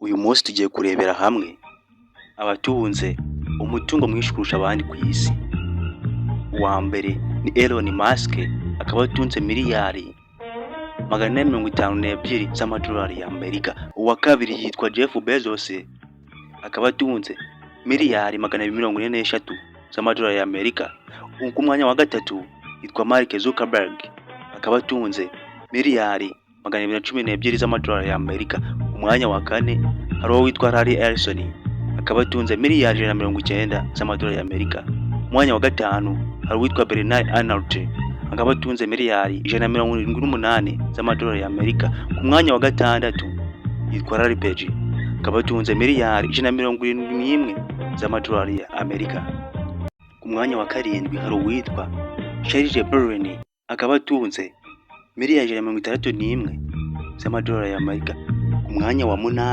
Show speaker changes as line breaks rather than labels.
Uyu munsi tugiye kurebera hamwe abatunze umutungo mwinshi kurusha abandi ku isi. Uwa mbere ni Elon Musk, akaba atunze miliyari 452 z'amadolari y'Amerika. Uwa kabiri yitwa Jeff Bezos, akaba atunze miliyari 243 z'amadolari y'Amerika. Ku mwanya wa gatatu yitwa Mark Zuckerberg, akaba atunze miliyari 212 z'amadolari y'Amerika. Ku mwanya wa kane hari uwo witwa Larry Ellison, akaba atunze miliyari 190 z'amadolari y'Amerika. Ku mwanya wa gatanu hari uwitwa Bernard Arnault, akaba atunze miliyari 178 z'amadolari y'Amerika. Ku mwanya wa gatandatu yitwa Larry Page, akaba atunze miliyari 171 z'amadolari y'Amerika. Ku mwanya wa karindwi hari uwitwa Sergey Brin, akaba atunze miliyari 161 z'amadolari y'Amerika. Ku mwanya wa munani